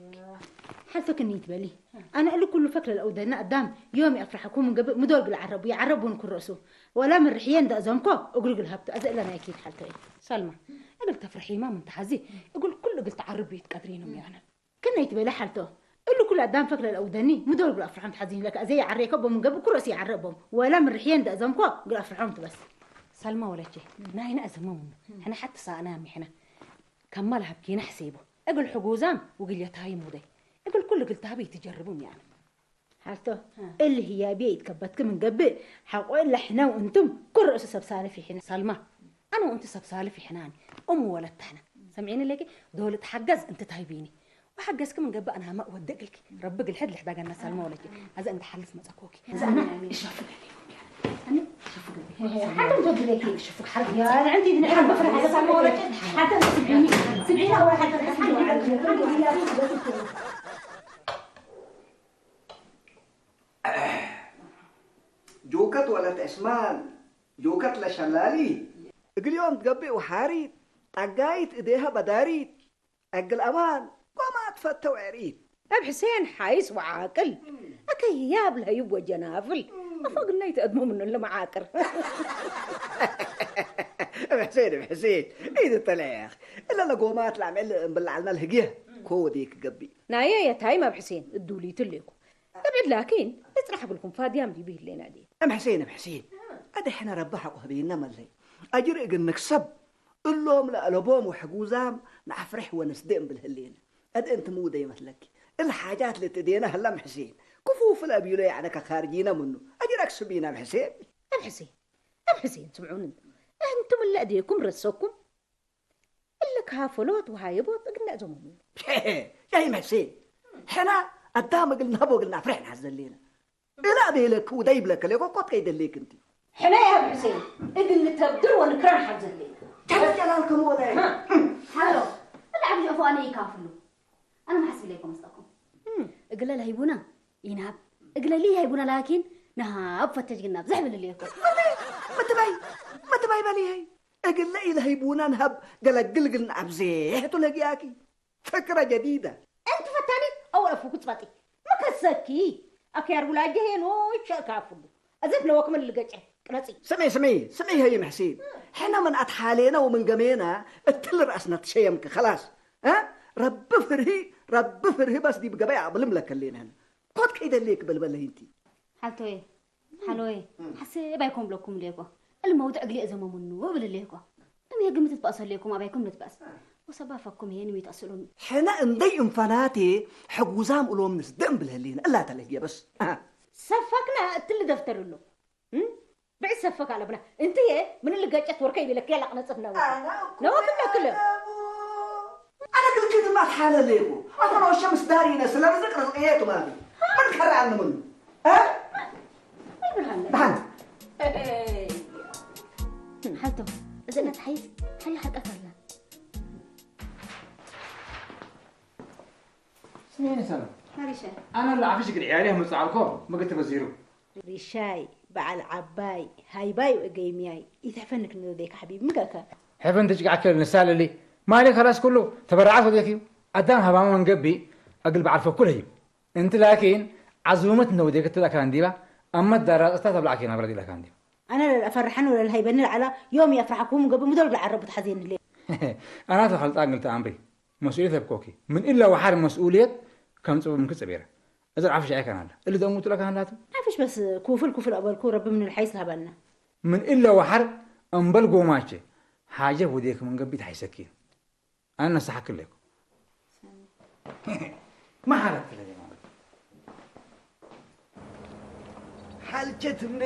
حالتك النيت بالي انا اللي كل فكره الاودنا قدام يومي افرحكم من قبل مدول قل عرب يعربون كل راسه ولا من رحيان دا زمكو اقول قل هبت ازئلنا اكيد حالته ايه سلمى قلت افرحي ما من تحزي اقول كل قلت عرب بيت قدرين يعني كنا يتبلى حالته اللي كل قدام فكره الاودني مدول قل افرحهم تحزين لك ازي عريكه بمن قبل كل راسي يعربهم ولا من رحيان دا زمكو قل افرحهم بس سلمى ولك ناينا ازمون احنا حتى سانا احنا كمال هبكينا حسيبه اقول حقوزام وقل يا تايم ودي اقول كل قلت هبي تجربهم يعني حالته اللي هي بيت كبتك من قبل حقول لحنا وانتم كل رؤوس سبسالة في حنا سلمى انا وانت سبسالة في حنان ام ولد تحنا سمعيني لك دول تحجز انت تهيبيني وحجزك من قبل انا ما اودق لك ربك الحد لحدا قالنا سلمى ولك هذا انت حلف ما تكوكي هذا انا ايش رفض انا شوفوا حتى انت بدك شوفوا حرب يا انا عندي ابن عم بفرح على سلمى ولك حتى سبعيني سبعيني اول حتى ጆከት ወለት ዕስማን ጆከት ለሸላሊ እግልዮም ትገብእ ወሓሪት ጣጋይት እዴሃ በዳሪት ዕግል ኣማን ቆማ ትፈተው ዕሪት أب حسين حايس وعاقل أكي ياب لهيب وجنافل أفق النيت أدمو من اللي معاقر ሕሴን ሕሴን ኢድ ተለያኽ እለ ለጎማት ላምዕል እምብላዓልና ልህግየ ኮ ወዲክ ገቢ نايا يا تايم أب حسين الدولي تليكو أبعد لكن اسرح بلكم فاديام دي بيه لنا دي እም ሕሴን እም ሕሴን ኣደ ሕነ ረቢ ሓቁ ህበይና መለይ ኣጅር እግን ንክሰብ እሎም ለእለቦም ወሕጉዛም ንኣፍርሕ ወንስደ እምብል ህሌነ ኣደ እንቲ ምውደ ይመስለኪ እል ሓጃት ልትዴነ ህላ እም ሕሴን ክፉፍል ኣቢሎ ያዕነ ከካርጂነ ምኑ ኣጅር ኣክስቢና እም ሕሴን أب حسين أب حسين سمعوني أنتم اللي أديكم رسوكم اللي كهافلوت وهايبوت قلنا زمهم ያይ እም ሕሴን ሕና ኣዳም እግል ናቦ እግል ናፍርሕ ንሓዘሌነ እላ ቤለክ ውዳይ ይብለከ ሌኮ ኮት ከይደሌክ እንቲ حنا يا أبو حسين إذن نتبدل ونكران حمزة الليل ጀለል ጀላል ከም ወለ هلو العب جوفو أنا يكافلو أنا ما حسب ليكم مصدقكم እግለ ለሂቡና ይንሃብ እግለ ልይ ሃይቡና ላኪን ንሃብ ፈተጅግና ብዝሕ ብል ልየኮ ምትባይ ምትባይ በሊሀይ እግለ ኢለህይቡና ንሃብ ገለግልግል ንኣብዜሕቱ ለጊያኪ ፍክረ ጀዲደ أنت فتاني أو أفوك تبطي ما كسكي أكيار ولا جهينو يتشأكافلو أزف لوك من اللي قجح ቅረጺ። ስምዒ፣ ስምዒ፣ ስምዒ፣ ሀይም ሕሲን። ሕና ምን ኣትሓሌና ወምን ገመየና እትል ራእስና ትሸየምክ፣ ኸላስ። እ? ረቢ ፍርሂ፣ ረቢ ፍርሂ በስ ዲብ ገበያ ኣቕልም ለከሌና ህና። ኮት ከይደልየክ በልበለ ሂንቲ። ሓልቶየ፣ ሓሎየ፣ ሓስብ ኣይኮን ብለኩም እልየኮ። እልመውቲ ዕግሊ እዘመሙኑ እብል እልየኮ። እም የግምት ትበእሰ እልየኩም ኣባይኩም ንትበእስ። ወሰባ ፈኩም ሄን ሚት ኣስሉን። ሕነ እንደይ እንፈናቴ ሕጉዛም እሎም ንስደም ብልህሌን እላ ተለየ በስ። ኣሃ። ሰፋክና እትል ደፍተር ኣሎ። እም? ብዕሰፈ ካለብና። እንትየ ምን ልገጨት ወርከ ይብለክ ያላቅ ነጽፍ ነው። ኣነ እኮ ነወክ ነክለ። ኣነ ግልክት ማት ሓለለ እኮ። ኣቶ ነው ሸምስ ዳሪነ ስለ ርዝቅ ርዝቅ የቱ ማለት። ምን ከራን ምን? እ? ብርሃን። ብርሃን። ሓልቶ፣ እዚ እናት ሓይስ ሓይ ሓቀት ኣላ። ስሜኒ ሰላም። ሓሪሻ። ኣነ ለዓፊሽ ግድ ዕያል መጽዓልኮ ምግት በዚሩ። ሪሻይ፣ በዓል ዓባይ፣ ሃይባይ ወገይምያይ፣ ይትሕፈንክ ንወደይካ ሓቢብ ምገከ። ሕፈን ትጭቃከል ንሳለሊ። ማሊ ከላስ ኩሉ ተበራዓት ወደክ እዩ። ኣዳም ሃባማ መንገቢ ኣግል በዓል ፈኩል እዩ። እንቲ ላኪን ዓዙመት ነውደክ ትላካ እንዲባ፣ ኣመት ዳራ ጽታ ተብላዕኪ ናብራ ዲላካ እንዲባ። ኣነ ለልኣፈርሐን ወለልሃይበኒ ለዓላ ዮም የፍርሐኩም ገብ ምዶል ለዓረቡ ተሓዜን ህሌ። ኣና ተኸልጣ ግልተ ኣምሪ መስኡልየት ለብኮኪ። ምን ኢላ ወሓር መስኡልየት ከም ጽቡምኪ ጽቤረ። እዚ ዓፍሽ ኣይከናለ። እሊ ደሙ ትለካ ናቱ። ዓፍሽ በስ ኩፍል ኩፍል ኣበልኩ ረቢ ምን ልሓይስ ለሃበና። ምን ኢላ ወሓር እምበል ጎማቸ ሓጀ ወዴክ ምን ገቢት ሓይሰኪን። ኣነ ነሳሓክለይኩ። መሓረት ትለኝ ማለት። ሓልቸት እንዴ?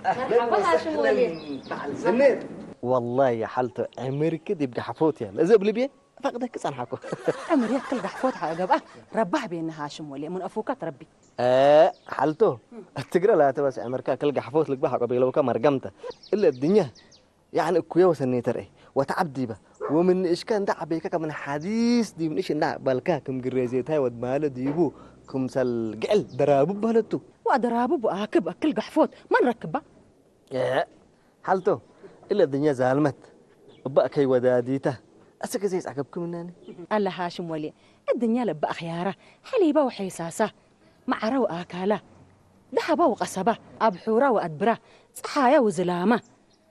ኣህለን መርሓባ ሃሽም ወሰህለን ወልየ። በዓል ዘነት። ወላሂ ሓልቶ ዕምርክ ዲብ ጋሕፎት ያለ። እዚ እብል ብየ ፈቅደክ ጸንሓኩ። ዕምር ያክል ጋሕፎት ሓ ገብኣ ረባህ ቤና ሃሽም ወልየ። ምን ኣፉካ ትረቢ። እ፣ ሓልቶ፣ ትግረ ላተ በስ ዕምርካ ክል ጋሕፎት ልግባ ሓቆ ቤለውካ መርገምተ። እለ ድኛ ያዕኒ እኩየ ወሰኔተ ርኤ ወተዓብ ዲበ ወምን ንእሽከ እንዳ ዓበይከ ከም ንሓዲስ ዲብ ንእሽ እንዳ በልከ ክም ግሬዜታይ ወድ ማለ ዲቡ ክምሰል ግዕል ደራብብ በለቱ። ወደራብብ ኣክብ ኣክል ጋሕፎት መን ረክባ? ኤ፣ ሓልቶ፣ እለ ድኛ ዛልመት እባእ ከይ ወዳዲታ ኣሰ ግዜ ይጻገብክምናኒ። ኣለ ሃሽም ወልየ፣ እድኛ ለባ ኣኽያራ፣ ሓሊባ ወሐይሳሳ፣ መዓራ ወኣካላ፣ ደሃባ ወቐሰባ፣ ኣብሑራ ወኣድብራ፣ ጸሓያ ወዝላማ፣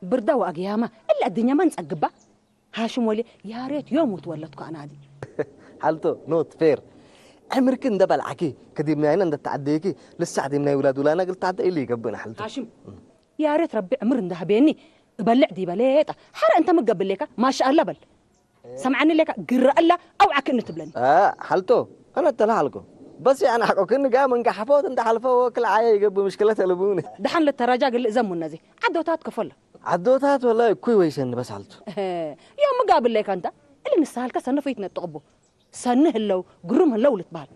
ብርዳ ወኣግያማ፣ እለ ኣድኛ መን ጸግባ? ሃሽም ወልየ፣ ያሬት ዮም ወትወለድኩ ኣናዲ። ሓልቶ፣ ኖት ፌር። ዕምርኪ እንደ በልዓኪ፣ ከዲምናይና እንደ ተዓደይኪ፣ ልሳዕ ዲምናይ ውላድ ውላና ግል ተዓደ ኢሉ ይገብእና ሓልቶ። ሃሽም፣ ያሬት ረቢ ዕምር እንዳህቤኒ፣ እበልዕ ዲበ ሌጣ፣ ሓረ እንተ ምገብሌካ፣ ማሻኣላ በል። ሰምዓኒ ሌካ ግረአላ ኣውዓክኒ ትብለኒ። አ፣ ሓልቶ፣ ኣነ ተላሃልኮ። በስ ኣነ ሓቆክኒ ጋ መንጋ ሓፎት እንዳ ሓልፈ ወክል ዓየ ይገብእ ምሽክለት ኣልቡኒ። ደሓን ለተራጃ ግልእ ዘሙነ እዚ ዓዶታት ከፈሎ። ዓዶታት ወላ እኩይ ወይሰኒ በስ ሓልቶ። እህ፣ ዮም ምጋ ብለይካ እንታ፣ እሊ ንስሃልካ ሰነ ፈይት ነጥቕቡ። ሰኒ ህለው፣ ግሩም ህለው ልትበሃል።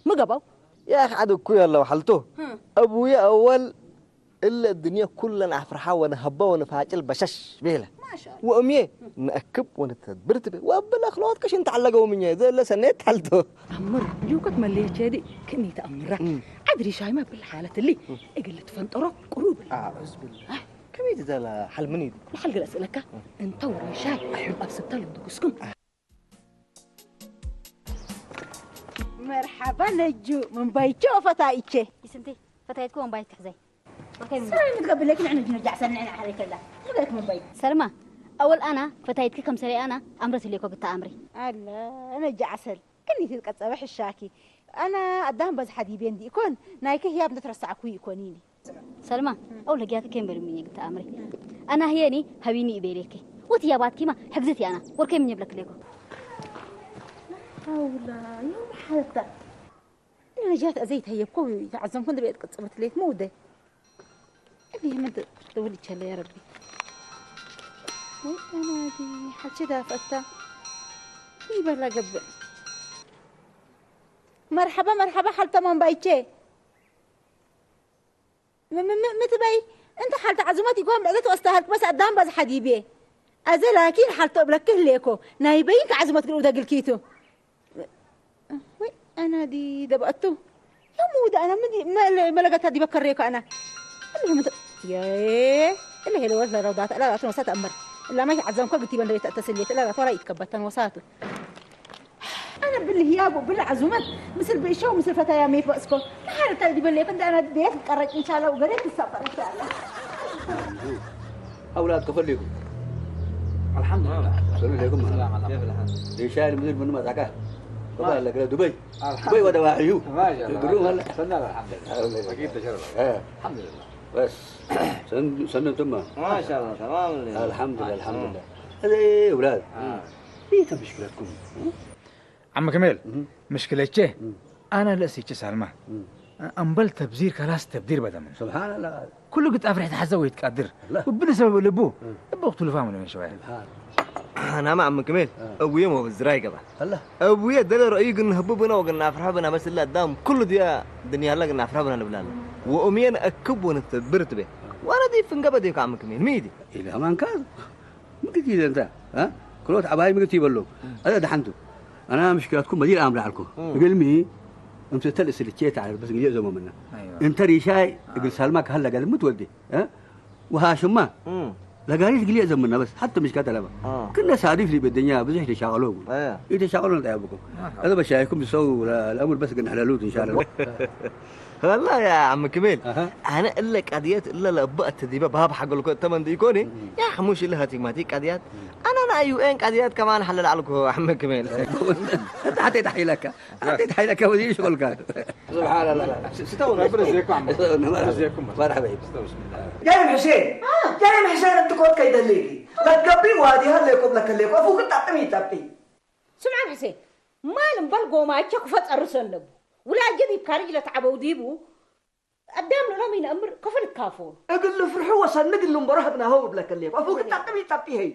ምገባው? يا أخي عاد كوي الله وحلته. هم. أبويا أول إلا الدنيا كلنا أفرحة ونهبة ونفاجل بشش بيلا. ما شاء الله. وأمي نأكب ونتدبر تبي. وأبلا خلوات كش انت علقوا مني. زي اللي سنيت حلته. ኣምር ሊውከት መለየቸዲ ክኒ ተኣምራ እም። ዓድሪ ሻይማ ብል ሓለት እሊ እም። እግል ትፈንጠሮ ቁሩብ እሊ። ኣዑዝ ብላ። ከመይ ትዘላ ሓልምን እዩ? ንሓል ገለ ስእለካ እም። እንተ ወረ ሻይ ኣብ ስብታ ልምድኩስኩም። መርሓባ ነጁ፣ መንባይቸ ወፈታይቸ። ይስንቲ፣ ፈታይትኩ መንባይት ክሕዘይ። ኦኬ፣ ሰላም ትገብለኪ ንዕነ ጅነ ጃዕሰን ንዕነ ሓሪከላ። ንገርክ መንባይት። ሰልማ፣ ኣወል ኣና ፈታይትኪ ከም ሰለይ ኣና ኣምረት ኢለኮ ግታ ኣምሪ። ኣላ፣ ኣነ ጃዕሰል፣ ከኒት ቀጸበ ሕሻኪ። ኣና ኣዳም በዝሓ ዲቤ እንዲ ኢኮን፣ ናይከ ህያብ እንደ ተረሳዕኩ ኢኮኒኒ። ሰልማ፣ ኣው ለጊያከ ኬን በልምኝ ግታ ኣምሪ። ኣና ህየኒ ሀቢኒ ኢቤሌከ። ወት ያባትኪማ ሕግዝት ያና፣ ወርከ ምን ይብለክ ሌኮ። ኣውላ፣ ዮም ሓለታ። ነጃት ኣዘይት ሀየብኮ ተዓዘምኩ እንደ ቤት ቅጽበት ሌት መውደ። እኔ ምን ትውል ይቻለ ያ ረቢ። ወይ ኣናዲ፣ ሓልቸ ዳፈታ። ይበላ ገብእ። መርሓባ፣ መርሓባ፣ ሓልተ መንባይቼ። ም-፣ ም-፣ ም-፣ ምትበይ፣ እንተ ሓልተ ዓዝመት ይጎም ብዕደት ወስተ ሃልክ በስ ኣዳም በዝ ሓዲቤ። ኣዘ ላኪን ሓልቶ እብለክ ህሌኮ፣ ናይ በይን ከዓዝመት ግልኡ ደግልኪቱ። ወይ፣ ኣናዲ ደብኣቱ። ዮም ውዳ ኣና ምን መለ-፣ መለገታ ዲበ ከሬኮ ኣና። እለ ምን ተ-፣ የ-፣ እለ ሄለ ወለት ለረውዳት፣ እለ ራቱ ወሳት ኣመር። እላ ማይ ዓዘምኮ ግቲ በንደ ቤት ተስሌት፣ እለ ራቱ ወላ ይትከበተን ወሳቱ። ኣነ ብልህ ያቡ ብልህ ዓዙመት ምስል ብእሾ ምስል ፈታያ ሜት በእስኮ ንሓረ ታይ ዲበል የፈንድ ኣነ ቤት ቀረጭ ኢንሻላ ወገሬ ትሳፈር ኢንሻላ። ኣውላድ ከፈለይኩም። ኣልሓምዱሊላህ። ሰሉ ለይኩም። ሰላም፣ ኣልሓምዱሊላህ። ሻይ ምድር ምን መጻካ? ከባ ለግለ ዱበይ። ኣልሓምዱሊላህ። ዱበይ ወደ ዋሕዩ። ማሻአላህ። ድሩ ማለ። ሰና፣ ኣልሓምዱሊላህ። ኣልሓምዱሊላህ። ኣልሓምዱሊላህ። በስ። ሰን-፣ ሰንቱማ። ማሻአላህ፣ ተማም። ኣልሓምዱሊላህ፣ ኣልሓምዱሊላህ። እዚ ውላድ። ይህ ተምሽክለትኩም። ዓሚ ክሜል፣ እህ። ምሽክለቼ፣ እህ። ኣና ለእሲቼ ሳልማ። እህ። እምበል ተብዚር ከላስ ተብዲር በደምን። ስብሓንላ። ኩሉ ግጣፍ ርሕቲ ሓዘ ወይ ትቃድር። ኣላ። ወብሊ ሰበብ ልቡ፣ እህ። እቦ ክትልፋ ምሎ ሸዋያ። ስብሓን። ኣናማ ዓሚ ክሜል፣ እህ። እቡየ መበዝራ ይገባ። ኣላ። እቡየ ደለ ረእዩ ግን ህቡ ብና ወግና ኣፍርሐ ብና መስል ኣዳም ኩሉ ድያ ድንያ ኣላ ግና ኣፍርሐ ብና ንብላለ። ወኡምየን ኣክብ ወንተብር ትቤ። ዋና ዲ ፍንገበ ዲካ ዓሚ ክሜል፣ ሚዲ። ኢለ ከማን ካል። ምግቲ ኢለ እንተ፣ እ? ክሎት ዓባይ ምግቲ ይበሎ። እም። ኣዛ ደሓንቱ። ኣና ምሽክላትኩም መዲር ኣምራ ኣልኩ። እም። እግልሚ፣ እምተ ተል ስልቼ ተዓረፍ በስ ግዜ ዘመምና። ኣይዋ። እንተ ሪሻይ እግል ሳልማ ካህላ ጋር ምትወዲ፣ እ? ወሃሽማ። እም። ለጋሪት ግዜ ዘመና በስ፣ ሓቲ ምሽካ ተለባ። አ። ክነ ሳዲፍ ሊ በደኛ ብዙሕ ተሻቀሎ። ኣያ። ይተሻቀሎ እንታይ ያብኩም? ኣሃ። ኣዛ በሻይኩም ሰው ለ-፣ ለአሙር በስ ግን ሕለሉት እንሻላ። ወላሂ ያ ዓሚ ክሜል፣ ኣሃ። ኣነ እለ ቃድየት እለ ለእበ እትዲበ ባብ ሓገልኮ እተመንዲ ኢኮኒ፣ እም። ያ ሕሙሽ እለ ሃቲማቲ ቃድያት፣ እም። ኣነ ና ዩ ኤን ቃድያት ከማን ሓለል ዓልኮ ዓሚ ክሜል። ኣታ ሓተይ ተሓይለካ፣ ሓተይ ተሓይለካ ወዚ ሽቆልካ። ስብሓንላህ። ስ-፣ ስተው ነበር እዜኩም ዓሚ። ነበር እዜኩም። መርሐባ። ስተው ብስሚላህ። ጀሪም ሕሴን፣ ጀሪም ሕሴን እንትኮት ከይደለይኪ፣ ለትገቢ ዋዲሃ ለይኮብ ለከለይኮ፣ ኣፉ ክጣጥም ይጣጥም። ስምዓን ሕሴን፣ ማል እምበል ጎማቸ ክፈ ጸርሰ ኣለቡ። ውላጀ ዲብ ካርጅ ለተዓበው ዲቡ፣ ኣዳም ንሎም ይነእምር ከፈል ይካፈሉ። እግል ፍርሑ ወሰንግ እሉ እምበሮ ህብናሆ እብለከ ሌብ። ኣፉ ክጣጥም ይጣጥም ይሄይ።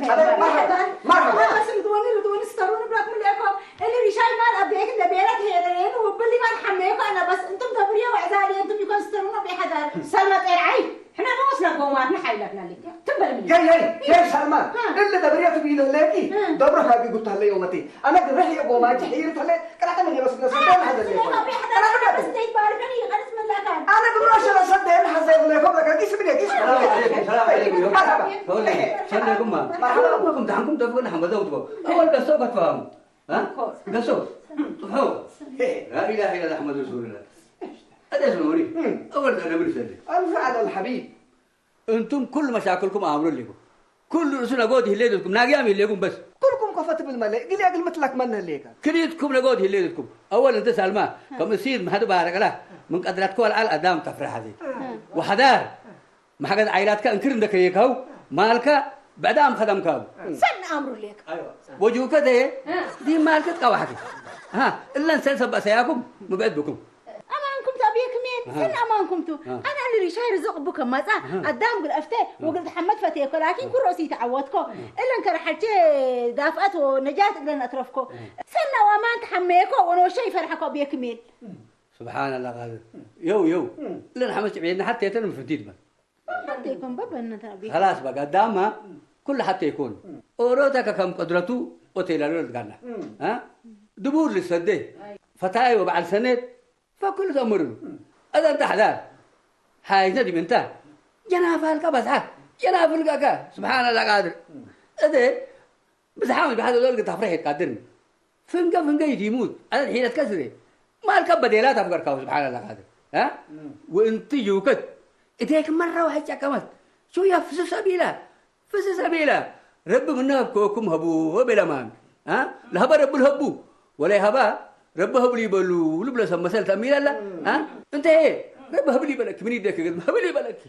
መርሐባ፣ መርሐባ። በስ ርድወኒ፣ ርድወኒ ስተሩኒ ብላኩም ሌኮ። እሊ ሪሻይ ማል ኣቤክ እንደ ቤረት ሄረሬን ወብሊ ማል ሐመየኮ ኣና በስ እንቱም ተብርዮ ወዕዛሊ እንቱም ይኮን ስተሩኒ ቤ ሐዳር። ሰልመ ጤርዓይ። ሕነ ንኡስ ነጎማትና ሓይላትና ለኪ ትንበል ምን? የይ፣ የይ፣ የይ፣ ሰልማ፣ እ። እሊ ደብርየት ቢለ ለኪ፣ እ። ደብረ ሃቢ ጉታ ለዮ መቲ። ኣነ ግብሕ የጎማች ሒርት ለ፣ ቅራተ ምን የበስ ነሰ ደን ሐዘ ለኮ። ቅራተ ምን? በስ ደይ ባርከኒ ይቀርስ ምላካን። ኣነ ግብሮ ሸለ ሰደን ሐዘ ለኮ ለካ ጊስ ምን የጊስ። ሰላም ዓለይኩም፣ ሰላም ዓለይኩም። መርሐባ። ሰለይኩም ማ። መርሐባ። ኩም ዳንኩም ደፍጎን ሐመዘው ትቦ። ኣወል ገሶ ከትፋሙ። እ? ገሶ። ጥሑ። ላ ኢላሃ ኢላላህ መሐመድ ረሱሉላህ። ኣደስ ኖሪ። እ። ኣወል ዘነብር ሰለ። ኣልፍ ዓለል ሐቢብ። እንቱም ኩሉ መሻክልኩም ኣእምሮ ኣለኩም። ኩሉ ርእሱ ነጎድ ይህሌ ዘልኩም፣ ናግያም ይህሌኩም በስ። ኩልኩም ኮፈ ትብል መለ፣ ግል እግል ምትላክ መን ህሌካ? ክልኢትኩም ነጎድ ይህሌ ዘልኩም። ኣወል እንተ ሳልማ፣ ከም እሲር ማሕዱ ባረቀላ፣ ምን ቀድራትኮ ኣልዓል ኣዳም ተፍረሕ ኣዜ። ወሓዳር፣ ማሕገዝ ዓይላትካ እንክር እንደከየካው፣ ማልካ ብዕዳም ኸደምካው። ሰን ኣእምሮ ሌካ። ኣይዋ። ወጅሁከ ተየ፣ ዲ ማልከ ትቃዋሕኪ። ሃ፣ እለን ሰን ሰባእ ሰያኩም፣ ምብዕድ ብኩም። ኣማንኩም ቱ ኣቤ ክሜል፣ ኣሃ። ሰን ኣማንኩም ቱ። ኣሃ። ኣነ ኣሊ ሪሻይ ርዝቕ ቡ ከማጻ፣ ኣሃ። ኣዳም ግል ኣፍተ፣ ኣሃ። ወግል ተሓመድ ፈቴኮ፣ ላኪን ኩሮሲ ተዓወትኮ። ኣሃ። እለን ከረሓልቼ ዳፍኣት ወነጃት እግለን ኣትረፍኮ። ኣሃ። ሰን ኣማን ተሓመየኮ፣ ወነወሸ ይፈርሐኮ ኣቤ ክሜል። ስብሓንላ ቃድር። የው፣ የው። እለን ሓመስ ጭብየና ሓቴተን ምፍንቲት በል። ሓቴ ይኮን በበነተ ኣቤ። ከላስ በቃ ዳማ ኩሉ ሓቴ ይኮን። ኦሮተከ ከም ቀድረቱ ኦቴላሉ ልትጋና። እ? ድቡር ልሰደ። ፈታይ ወበዓል ሰነት ፈኩሉ ተእምሩ። እዛ እንተ ሓዳር ሓይነ ዲምንታ ጀናፋልካ በዝሓ ጀናፍልጋካ ስብሓንላ ቃድር። እደ ብዝሓም ብሓደ ዶል ግታፍረ ሄድ ቃድርን። ፍንገ ፍንገ ይዲሙት። ኣነ ሒለትከ ስሬ። ማልከ በዴላት ኣፍገርካው ስብሓንላ ቃድር። እ? እም። ወእንቲ ይውከት። እዴክ መራ ዋሕጫ ቀመት። ሹያ ፍስሰ ቢላ። ፍስሰ ቢላ። ረቢ ምነ ሀብከወኩም ሀቡ ወቤላ ማን። እ? ለሀበ ረቢ ልሀቡ። ወላይ ሀባ ረቢ ሀብሉ ይበሉ ልብለ ሰብ መሰል ተሚለላ። እም። እ? እንተ ሄ ረቢ ሀብል ይበለክ። ምን ይደክ ግን ሀብል ይበለክ።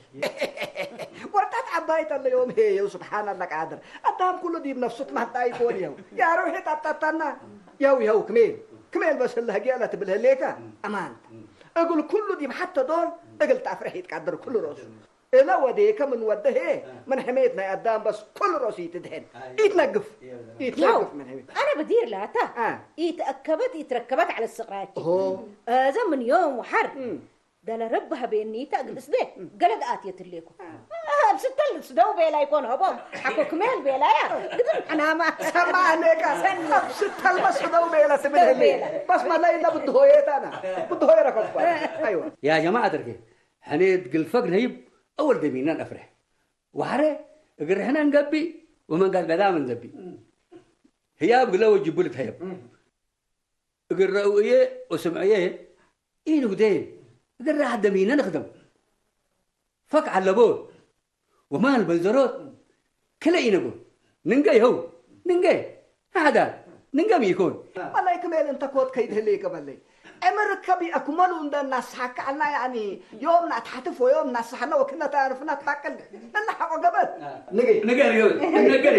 ወርጣት ዓባይ ተለዮም ሄየው ስብሓን ኣላ ቃድር። ኣዳም ኩሉ ዲብ ነፍሱ ትማህጣ ይኮን የው። ያረው ሄ ጣጣጣና። የው የው ክሜል። ክሜል በስለ ህጊ ኣላ ትብል ህሌካ። ኣማን። እግል ኩሉ ዲብ ሓተ ዶል እግል ጣፍረሕ ይትቃደር ኩሉ ሮሱ። እለ ወዴከ ምን ወደ ሄ ምን ሕሜት ናይ ኣዳም በስ ኩሉ ሮሱ ይትድሄን። ይትነግፍ። ይትነግፍ ምን ሕሜት። ኣነ በዲር ላታ። አ። ኢተአከበት ኢትረከበት ዓለ ስቕራች። ኦሆ። እዘ ምን ዮም ወሓር። እም። ገለ ረቢ ሀቤኒ ተእግል እስቤ፣ ገለ ደኣት የትሌኩ። አ። እብ ስተል ስደው ቤላ ይኮን ሀቦ፣ ሓኮ ክሜል ቤላያ፣ ግድም ሕናማ። ሰማ ኔካ፣ እብ ስተል በስ ስደው ቤላ ትብል ህሊ። ስደው ቤላ። በስ መላይና ብድሆየታና፣ ብድሆየ ረከብኳ። ኣይዋ። ያ ጀማዓ ትርኬ፣ ሕኔት ግልፈግ ነይብ፣ ኣወል ደሚና ነፍርሕ። ዋሕረ፣ እግር ሕነ እንገቢ፣ ወመንጋድ ገዳም እንዘቢ። ህያብ ግለ ወጅቡ ልትሀየብ። እግል ረኡየ ወስምዕየ ኢንጉዴ፣ እግል ረኣህ ደሚነ ንክደም። ፈክ ኣለቦ ወማል በንዘሮት ክለ ኢነጎ ንንገ ይኸው ንንገ ሓዳር ንንገ ይኮን። በላይ ክሜል እንተ ኮት ከይድህልይ ከበለይ ዕምር ከቢአ ክመሉ እንደ እናስሓካ ኣልና ያኒ ዮም ናትሓትፍ ወዮም እናስሓነ ወክነ ተርፍና ትባቅል ንናሓቆ ገበት ንገ ነገር ይኸው ነገር